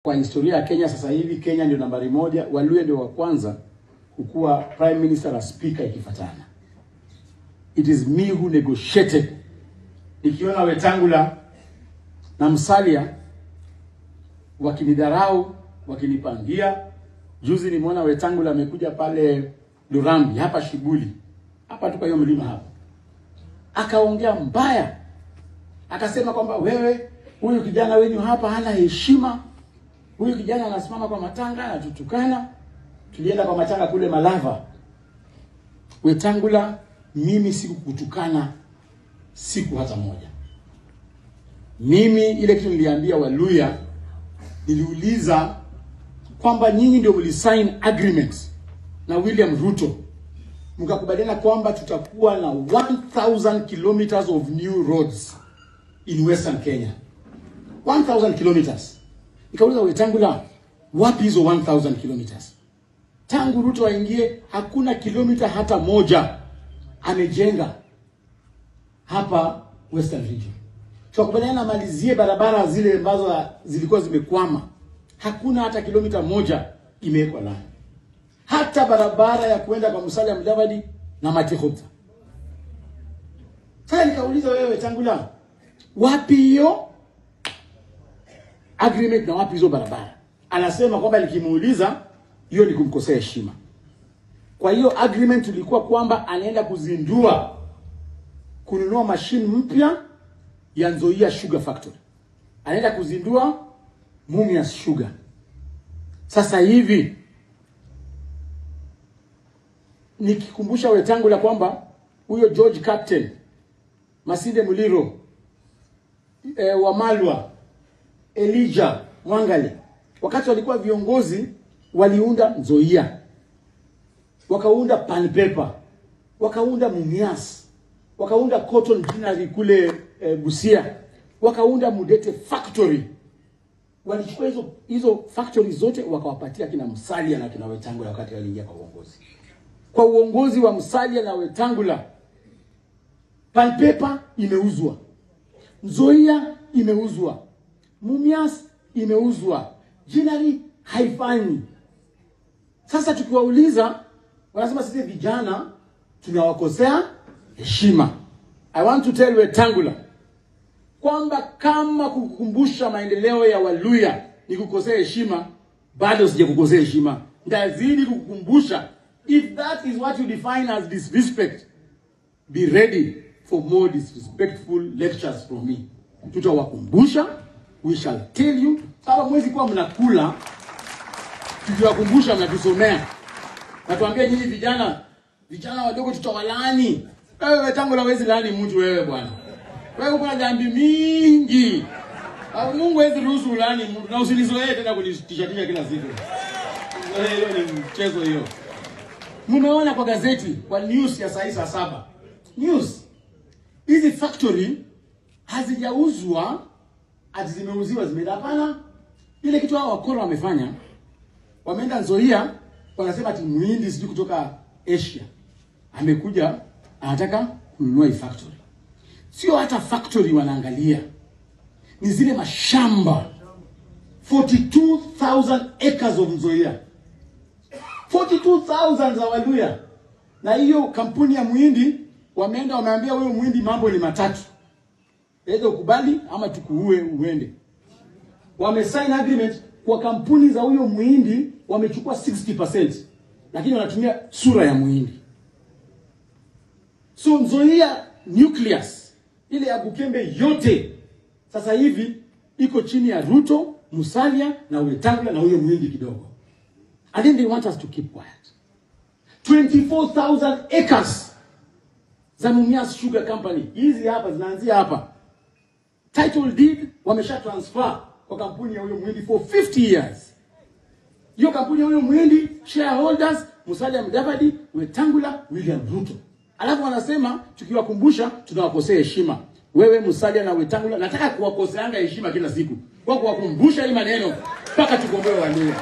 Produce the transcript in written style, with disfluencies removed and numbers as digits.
Kwa historia ya Kenya sasa hivi, Kenya ndio nambari moja, Waluya ndio wa kwanza kukuwa prime minister na speaker ikifuatana. It is me who negotiated. Nikiona Wetangula na Musalia wakinidharau, wakinipangia. Juzi nimeona Wetangula amekuja pale Lurambi, hapa shughuli. Hapa tu kwa hiyo mlima hapa. Akaongea mbaya. Akasema kwamba wewe, huyu kijana wenyu hapa hana heshima. Huyu kijana anasimama kwa matanga, anatutukana. Tulienda kwa matanga kule Malava. Wetangula, mimi sikukutukana siku hata moja. Mimi ile kitu niliambia Waluya, niliuliza kwamba nyinyi ndio mlisign agreements na William Ruto. Mkakubaliana kwamba tutakuwa na 1000 kilometers of new roads in Western Kenya. 1000 kilometers. Nikauliza Wetangula, wapi hizo 1000 kilometers? Tangu Ruto aingie hakuna kilomita hata moja amejenga hapa Western Region. Tukakubaliana malizie barabara zile ambazo zilikuwa zimekwama. Hakuna hata kilomita moja imewekwa lami. Hata barabara ya kuenda kwa Musalia Mudavadi na Matikhobta. Sasa nikauliza wewe Wetangula, wapi hiyo agreement na wapi hizo barabara? Anasema kwamba nikimuuliza hiyo ni kumkosea heshima. Kwa hiyo agreement ilikuwa kwamba anaenda kuzindua kununua machine mpya ya Nzoia Sugar Factory. Anaenda kuzindua Mumias Sugar. Sasa hivi nikikumbusha Wetangula kwamba huyo George Captain, Masinde Muliro, Wamalwa, Elijah Mwangale, wakati walikuwa viongozi waliunda Nzoia, wakaunda Pan Paper, wakaunda Mumias, wakaunda Cotton Ginnery kule Busia, wakaunda Mudete Factory. Walichukua hizo factory zote wakawapatia kina Musalia na kina Wetangula wakati waliingia kwa uongozi. Kwa uongozi wa Musalia na Wetangula, Pan Paper imeuzwa, Nzoia imeuzwa, Mumias imeuzwa, Ginnery haifanyi. Sasa tukiwauliza wanasema sisi vijana tunawakosea heshima. I want to tell Wetangula kwamba kama kukumbusha maendeleo ya Waluya ni kukosea heshima, bado sijakukosea heshima. Ndazidi kukukumbusha. If that is what you define as disrespect, be ready for more disrespectful lectures from me. Tutawakumbusha, we shall tell you. Sababu mwezi kuwa mnakula, tukiwakumbusha mnatusomea. Natuambia nyinyi vijana, vijana wadogo tutawalaani. Wewe Wetangula huwezi laani mtu wewe bwana. Wewe uko na dhambi mingi. Mungu hawezi ruhusu ulaani mtu, na usinizoee tena kunitishatisha kila siku. Hiyo ni mchezo hiyo. Mmeona kwa gazeti, kwa news ya saa 7. News. Hizi factory hazijauzwa, ati zimeuziwa zimeenda, hapana. Ile kitu hao wakora wamefanya, wameenda Nzoia, wanasema ati muhindi sijui kutoka Asia amekuja anataka kununua hii factory. Sio hata factory wanaangalia, ni zile mashamba 42,000 acres of Nzoia, 42,000 za Waluya. Na hiyo kampuni ya muhindi wameenda wameambia huyo muhindi mambo ni matatu: either ukubali ama tukuue uende. Wamesign agreement kwa kampuni za huyo muhindi, wamechukua 60%, lakini wanatumia sura ya muhindi. So Nzoia nucleus ile ya Bukembe yote sasa hivi iko chini ya Ruto, Musalia na Wetangula na huyo muhindi kidogo. And then they want us to keep quiet. 24,000 acres za Mumias Sugar Company. Hizi hapa zinaanzia hapa. Title deed wamesha transfer kwa kampuni ya huyo muhindi for 50 years. Hiyo kampuni ya huyo muhindi, shareholders Musalia Mudavadi, Wetangula, William Ruto. Alafu wanasema tukiwakumbusha tunawakosea heshima. Wewe Musalia na Wetangula, nataka kuwakoseanga heshima kila siku kwa kuwakumbusha hii maneno mpaka tukomboe Waluya.